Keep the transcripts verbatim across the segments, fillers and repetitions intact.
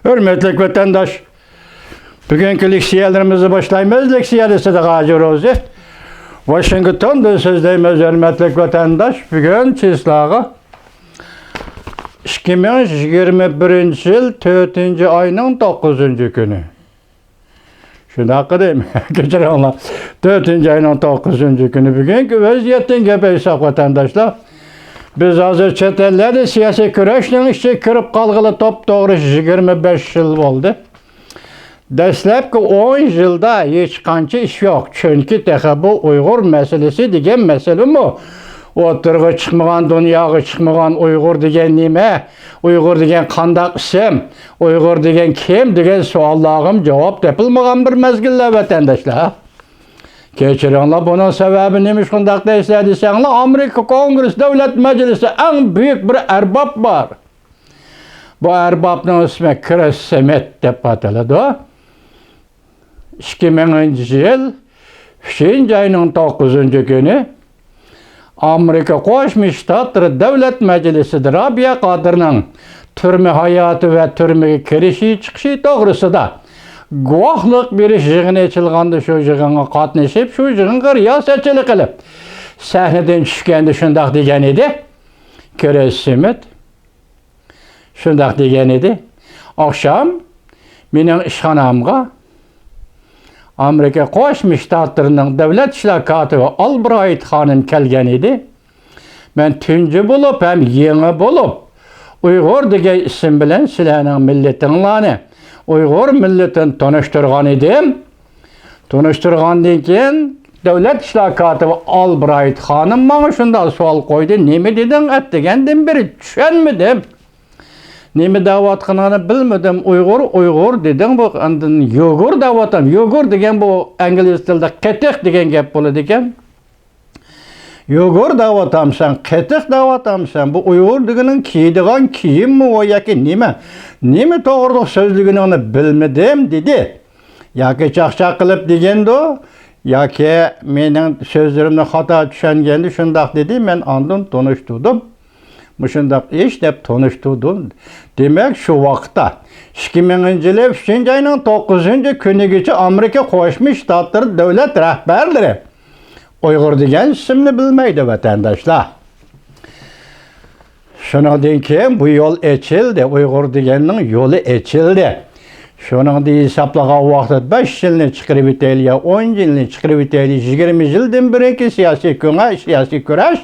ھۆرمەتلىك ۋەتەنداش، بۈگۈنكى لېكسىيەلىرىمىزنى باشلايمىز. لېكسىيە دېسە غاجى روزى. ۋاشىنگتوندىن سۆزلەيمىز، ھۆرمەتلىك ۋەتەنداش. بۈگۈن چىسلاغا ئىككى مىڭ يىگىرمە بىرىنچى يىل تۆتىنچى ئاينىڭ توققۇزىنچى كۈنى. شۇنداق قىلدىم. كەچۈرۈڭلار. تۆتىنچى ئاينىڭ توققۇزىنچى كۈنى. بۈگۈنكى ۋەزىيەتتىن گەپ ئېيتساق، ۋەتەنداشلار، بىز ھازىر چەت ئەللەردە سىياسىي كۈرەشنىڭ ئىچىگە كىرىپ قالغىلى توپتوغرا يىگىرمە بەش يىل بولدى. دەسلەپكى ئون يىلدا ھېچقانچە ئىش يوق. چۈنكى تېخى بۇ ئۇيغۇر مەسىلىسى دېگەن مەسىلىمۇ ئوتتۇرىغا چىقمىغان، دۇنياغا چىقمىغان. ئۇيغۇر دېگەن نېمە؟ ئۇيغۇر دېگەن قانداق ئىسىم؟ ئۇيغۇر دېگەن كىم؟ دېگەن سوئاللارغىمۇ جاۋاب تېپىلمىغان بىر مەزگىللەر، ۋەتەنداشلار. كەچۈرۈڭلار، بۇنىڭ سەۋەبى نېمە شۇنداق دەيسىلەر دېسەڭلار، ئامېرىكا كونگرېس دۆلەت مەجلىسى ئەڭ بۈيۈك بىر ئەرباب بار. بۇ ئەربابنىڭ ئىسمى كرىس سمىت دەپ ئاتىلىدۇ. ئىككى مىڭىنچى يىل ئۈچىنچى ئاينىڭ توققۇزىنچى كۈنى ئامېرىكا قوشما شتاتلىرى دۆلەت مەجلىسىدە رابىيە قادىرنىڭ تۈرمە ھاياتى ۋە تۈرمىگە كىرىشى چىقىشى توغرىسىدا گۇۋاھلىق بېرىش يىغىنى ئېچىلغاندا، شۇ يىغىنغا قاتنىشىپ، شۇ يىغىنغا رىياسەتچىلىك قىلىپ، سەھنىدىن چۈشكەندە شۇنداق دېگەن ئىدى، كرىس سمىت. شۇنداق دېگەن ئىدى. ئاخشام مېنىڭ ئىشخانامغا ئامېرىكا قوشما شتاتلىرىنىڭ دۆلەت ئىشلار كاتىپى ئالبرايت خانىم كەلگەن ئىدى. مەن تۇنجى بولۇپ ھەم يېڭى بولۇپ، ئۇيغۇر دېگەن ئىسىم بىلەن سىلەرنىڭ مىللىتىڭلارنى، ئۇيغۇر مىللىتىنى تونۇشتۇرغان ئىدىم. تونۇشتۇرغاندىن كېيىن، دۆلەت ئىشلار كاتىپى ئالبرايت خانىم ماڭا شۇنداق سوئال قويدى، نېمە دېدىڭ ئەتىگەندىن بېرى؟ چۈشەنمىدىم. نېمە دەۋاتقىنىڭنى بىلمىدىم. ئۇيغۇر، ئۇيغۇر دېدىڭ، بۇ ئاندىن يۇگۇر دەۋاتام. يۇگۇر دېگەن بۇ ئىنگلىز تىلىدا قېتىق دېگەن گەپ بولىدىكەن. يۇگۇر دەۋاتامسەن، قېتىق دەۋاتامسەن، بۇ ئۇيغۇر دېگىنىڭ كىيىدىغان كىيىممۇ ئۇ ياكى نېمە؟ نېمە توغرىلىق سۆزلىگىنىڭنى بىلمىدىم، دېدى. ياكى چاقچاق قىلىپ دېگەندۇ، ياكى مېنىڭ سۆزلىرىمنى خاتا چۈشەنگەندۇ، شۇنداق دېدى، مەن ئاندىن تونۇشتۇردۇم. مۇشۇنداق ئىش دەپ تونۇشتۇردۇم. دېمەك، شۇ ۋاقىتتا، ئىككى مىڭىنچى يىلى ئۈچىنچى ئاينىڭ توققۇزىنچى كۈنىگىچە ئامېرىكا قوشما شتاتلىرى دۆلەت رەھبەرلىرى ئۇيغۇر دېگەن ئىسىمنى بىلمەيدۇ، ۋەتەنداشلار. شۇنىڭدىن كېيىن بۇ يول ئېچىلدى، ئۇيغۇر دېگەننىڭ يولى ئېچىلدى. شۇنىڭدا ھېسابلىغان ۋاقىتتا بەش يىلنى چىقىرىۋېتەيلى يا ئون يىلنى چىقىرىۋېتەيلى، يىگىرمە يىلدىن بېرىكى سىياسىي كۈڭە-، سىياسىي كۈرەش،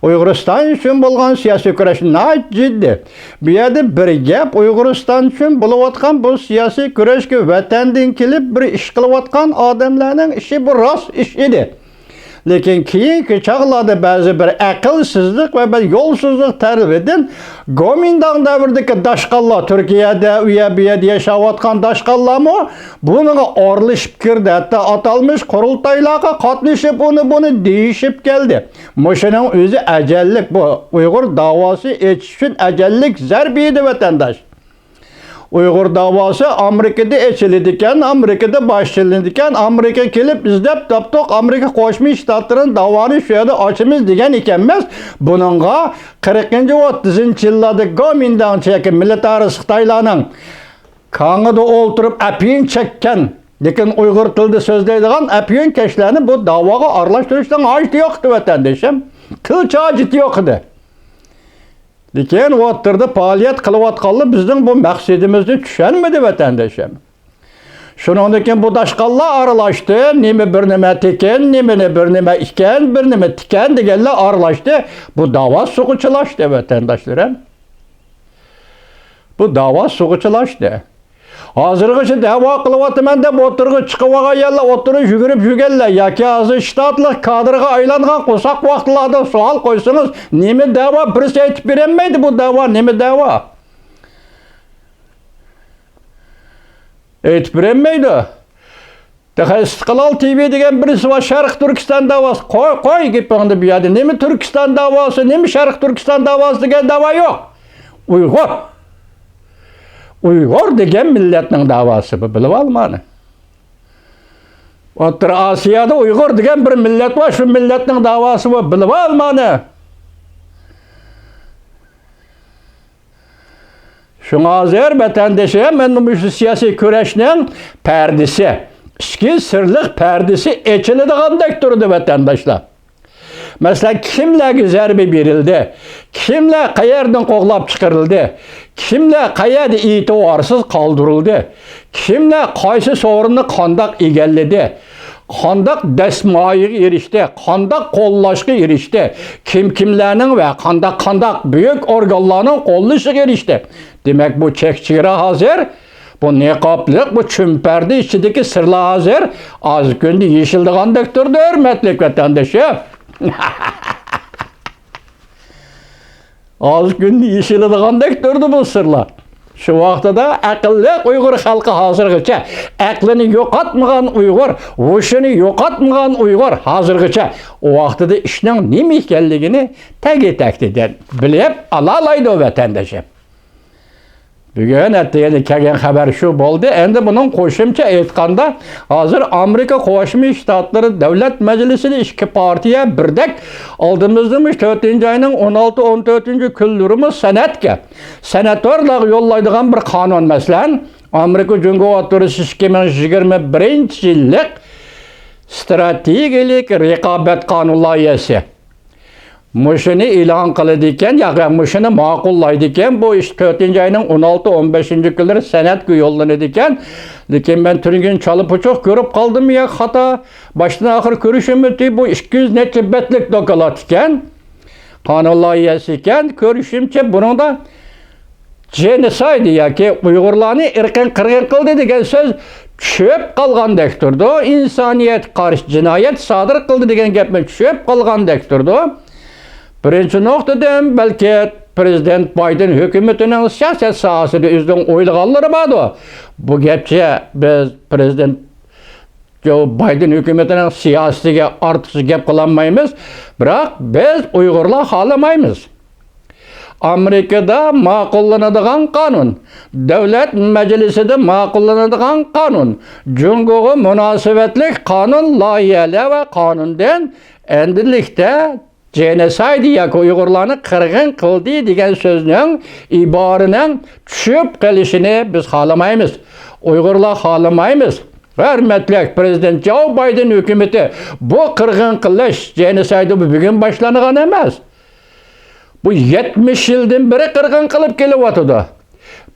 ئۇيغۇرىستان ئۈچۈن بولغان سىياسىي كۈرەش ناھايىتى جىددىي. بۇ يەردە بىر گەپ، ئۇيغۇرىستان ئۈچۈن بولۇۋاتقان بۇ سىياسىي كۈرەشكە ۋەتەندىن كېلىپ بىر ئىش قىلىۋاتقان ئادەملەرنىڭ ئىشى، بۇ راست ئىش ئىدى. لېكىن كېيىنكى چاغلاردا بەزى بىر ئەقىلسىزلىق ۋە بىر يولسىزلىق تەرىپىدىن گومىنداڭ دەۋرىدىكى داشقاللار، تۈركىيەدە، ئۇ يەر، بۇ يەردە ياشاۋاتقان داشقاللارمۇ بۇنىڭغا ئارىلىشىپ كىردى. ھەتتا ئاتالمىش قۇرۇلتايلارغا قاتنىشىپ، ئۇنى بۇنى دېيىشىپ كەلدى. مۇشۇنىڭ ئۆزى ئەجەللىك، بۇ ئۇيغۇر داۋاسى ئېچىش ئۈچۈن ئەجەللىك زەربە ئىدى، ۋەتەنداش. ئۇيغۇر داۋاسى ئامېرىكىدا ئېچىلىدىكەن، ئامېرىكىدا باشلىنىدىكەن، ئامېرىكا كېلىپ ئىزدەپ تاپتۇق، ئامېرىكا قوشما شتاتلىرىنىڭ داۋانى شۇ يەردە ئاچىمىز دېگەن ئىكەنمىز. بۇنىڭغا قىرىقىنچى، ئوتتۇزىنچى يىللاردا گومىنداڭچى ياكى مىللەتئارىسى خىتايلارنىڭ كاڭىدا ئولتۇرۇپ ئەپيۈن چەككەن، لېكىن ئۇيغۇر تىلىدا سۆزلەيدىغان ئەپيۈنكەشلەرنى بۇ داۋاغا ئارىلاشتۇرۇشنىڭ ھاجىتى يوق ئىدى، ۋەتەندىشىم. قىلچە ھاجىتى يوق ئىدى. لېكىن ئوتتۇرىدا پائالىيەت قىلىۋاتقانلار بىزنىڭ بۇ مەقسىتىمىزنى چۈشەنمىدى، ۋەتەندىشىم. شۇنىڭدىن كېيىن بۇ داشقاللار ئارىلاشتى. نېمە بىر نېمە تېكىن، نېمىنى بىر نېمە ئىكەن، بىر نېمە تىكەن دېگەنلەر ئارىلاشتى. بۇ داۋا سۇغا چىلاشتى، ۋەتەنداشلىرىم. بۇ داۋا سۇغا چىلاشتى. ھازىرغىچە دەۋا قىلىۋاتىمەن دەپ ئوتتۇرىغا چىقىۋالغان يەرلەر، ئوتتۇرىغا يۈگۈرۈپ يۈرگەنلەر ياكى ھازىر شتاتلىق كادىرغا ئايلانغان قورساق ۋاقىتلاردا سوئال قويسىڭىز، نېمە دەۋا؟ بىرسى ئېيتىپ بېرەلمەيدۇ بۇ دەۋا نېمە دەۋا. ئېيتىپ بېرەلمەيدۇ. تېخى ئىستىقلال تىۋى دېگەن بىرسى بار، شەرقىي تۈركىستان داۋاسى. قوي، قوي گېپىڭنى بۇ يەردە. نېمە تۈركىستان داۋاسى، نېمە شەرقىي تۈركىستان داۋاسى دېگەن داۋا يوق. ئۇيغۇر. ئۇيغۇر دېگەن مىللەتنىڭ داۋاسى بۇ، بىلىۋال مانا. ئوتتۇرا ئاسىيادا ئۇيغۇر دېگەن بىر مىللەت بار، شۇ مىللەتنىڭ داۋاسى بۇ، بىلىۋال مانا. شۇڭا ھازىر ۋەتەندىشىم، مەن مۇشۇ سىياسىي كۈرەشنىڭ پەردىسى، ئىچكى سىرلىق پەردىسى ئېچىلىدىغاندەك تۇرىدۇ، ۋەتەنداشلار. مەسىلەن، كىملەرگە زەربە بېرىلدى؟ كىملەر قەيەردىن قوغلاپ چىقىرىلدى؟ كىملەر قەيەردە ئېتىبارسىز قالدۇرۇلدى؟ كىملەر قايسى سورۇننى قانداق ئىگىلىدى؟ قانداق دەسمايىغا ئېرىشتى؟ قانداق قوللاشقا ئېرىشتى؟ كىم كىملەرنىڭ ۋە قانداق قانداق بۈيۈك ئورگانلارنىڭ قوللىشىغا ئېرىشتى؟ دېمەك، بۇ چەك چېگرا ھازىر، بۇ نىقابلىق، بۇ چۈمپەردە ئىچىدىكى سىرلار ھازىر ئاز كۈندە يېشىلىدىغاندەك تۇرىدۇ، ھۆرمەتلىك ۋەتەندىشىم. ئاز كۈندە يېشىلىدىغاندەك تۇرىدۇ بۇ سىرلار. شۇ ۋاقتىدا ئەقىللىق ئۇيغۇر خەلقى ھازىرغىچە، ئەقلىنى يوقاتمىغان ئۇيغۇر، ھوشىنى يوقاتمىغان ئۇيغۇر ھازىرغىچە ئۇ ۋاقتىدا ئىشنىڭ نېمە ئىكەنلىكىنى تەگى-تەكتىدىن بىلىپ ئالالايدۇ، ۋەتەندىشىم. بۈگۈن ئەتىگەندە كەلگەن خەۋەر شۇ بولدى. ئەمدى بۇنىڭ قوشۇمچە ئېيتقاندا، ھازىر ئامېرىكا قوشما شتاتلىرى دۆلەت مەجلىسىدە ئىككى پارتىيە بىردەك ئالدىمىزدا مۇشۇ تۆتىنچى ئاينىڭ ئون ئالتە، ئون تۆتىنچى كۈنلىرىمۇ سېناتكە، سېناتورلارغا يوللايدىغان بىر قانۇن، مەسىلەن، ئامېرىكا جۇڭگو ئوتتۇرىسى ئىككى مىڭ يىگىرمە بىرىنچى يىللىق ستراتېگىيەلىك رىقابەت قانۇن لايىھەسى. مۇشۇنى ئېلان قىلىدىكەن، ياكى مۇشۇنى ماقۇللايدىكەن، بۇ ئىش تۆتىنچى ئاينىڭ ئون ئالتە، ئون بەشىنچى كۈنلىرى سېناتقا يوللىنىدىكەن. لېكىن مەن تۈنۈگۈن چالا-پۇچۇق كۆرۈپ قالدىممۇ يا خاتا؟ باشتىن ئاخىر كۆرۈشۈم ئۆتتى، بۇ ئىككى يۈز نەچچە بەتلىك دوكلات ئىكەن. قانۇن لايىھەسى ئىكەن، كۆرۈشۈمچە بۇنىڭدا جېنوسايد ياكى ئۇيغۇرلارنى ئىرقىي قىرغىن قىلدى دېگەن سۆز چۈشۈپ قالغاندەك تۇرىدۇ. ئىنسانىيەتكە قارشى جىنايەت سادىر قىلدى دېگەن گەپمۇ چۈشۈپ قالغاندەك تۇرىدۇ. بىرىنچى نۇقتىدىن، بەلكى پرېزىدېنت بايدېن ھۆكۈمىتىنىڭ سىياسەت ساھەسىدە ئۆزىنىڭ ئويلىغانلىرى باردۇ. بۇ گەپچە بىز پرېزىدېنت جو بايدېن ھۆكۈمىتىنىڭ سىياسىتىگە ئارتۇقچە گەپ قىلالمايمىز، بىراق بىز ئۇيغۇرلار خالىمايمىز. ئامېرىكىدا ماقۇللىنىدىغان قانۇن، دۆلەت مەجلىسىدە ماقۇللىنىدىغان قانۇن، جۇڭگوغا مۇناسىۋەتلىك قانۇن لايىھەلەر ۋە قانۇندىن ئەندىلىكتە جېنوسايد ياكى ئۇيغۇرلارنى قىرغىن قىلدى دېگەن سۆزنىڭ، ئىبارىنىڭ چۈشۈپ قېلىشىنى بىز خالىمايمىز. ئۇيغۇرلار خالىمايمىز. ھۆرمەتلىك پرېزىدېنت جو بايدېن ھۆكۈمىتى، بۇ قىرغىن قىلىش جېنوسايدى بۇ بۈگۈن باشلانغان ئەمەس. بۇ يەتمىش يىلدىن بېرى قىرغىن قىلىپ كېلىۋاتىدۇ.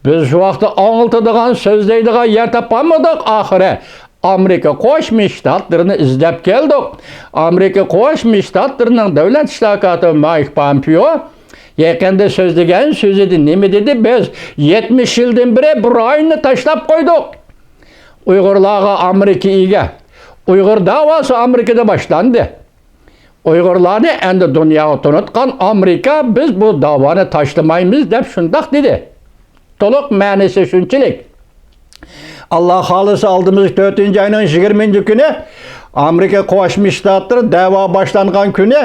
بىز شۇ ۋاقىتتا ئاڭلىتىدىغان، سۆزلەيدىغان يەر تاپالمىدۇق ئاخىرى. ئامېرىكا قوشما شتاتلىرىنى ئىزدەپ كەلدۇق. ئامېرىكا قوشما شتاتلىرىنىڭ دۆلەت ئىشلار كاتىپى مايك پامپېئو يېقىندا سۆزلىگەن سۆزىدە نېمە دېدى؟ بىز يەتمىش يىلدىن بېرى بۇ رايوننى تاشلاپ قويدۇق. ئۇيغۇرلارغا ئامېرىكا ئىگە. ئۇيغۇر داۋاسى ئامېرىكىدا باشلاندى. ئۇيغۇرلارنى ئەمدى دۇنياغا تونۇتقان ئامېرىكا، بىز بۇ داۋانى تاشلىمايمىز دەپ شۇنداق دېدى. تولۇق مەنىسى شۇنچىلىك. ئاللا خالىسا، ئالدىمىزدىكى تۆتىنچى ئاينىڭ يىگىرمىنچى كۈنى ئامېرىكا قوشما شتاتلىرى دەۋا باشلانغان كۈنى،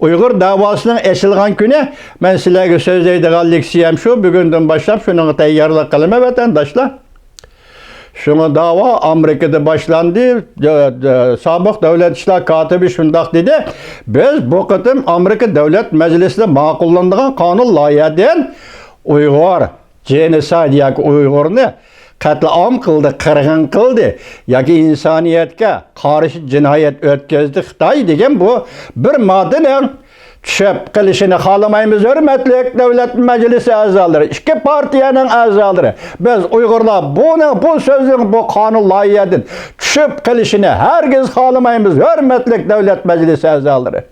ئۇيغۇر داۋاسىنىڭ ئېچىلغان كۈنى، مەن سىلەرگە سۆزلەيدىغان لېكسىيەم شۇ، بۈگۈندىن باشلاپ شۇنىڭغا تەييارلىق قىلىمەن، ۋەتەنداشلار. شۇڭا داۋا ئامېرىكىدا باشلاندى. دە-، دە-، سابىق دۆلەت ئىشلار كاتىپى شۇنداق دېدى، بىز بۇ قېتىم ئامېرىكا دۆلەت مەجلىسىدە ماقۇللىنىدىغان قانۇن لايىھەدىن ئۇيغۇر جېنوسايد ياكى ئۇيغۇرنى قەتلىئام قىلدى، قىرغىن قىلدى ياكى ئىنسانىيەتكە قارشى جىنايەت ئۆتكۈزدى خىتاي دېگەن بۇ بىر ماددىنىڭ چۈشۈپ قېلىشىنى خالىمايمىز، ھۆرمەتلىك دۆلەت مەجلىسى ئەزالىرى، ئىككى پارتىيەنىڭ ئەزالىرى. بىز ئۇيغۇرلار بۇنىڭ، بۇ سۆزنىڭ، بۇ قانۇن لايىھەدىن چۈشۈپ قېلىشىنى ھەرگىز خالىمايمىز، ھۆرمەتلىك دۆلەت مەجلىسى ئەزالىرى.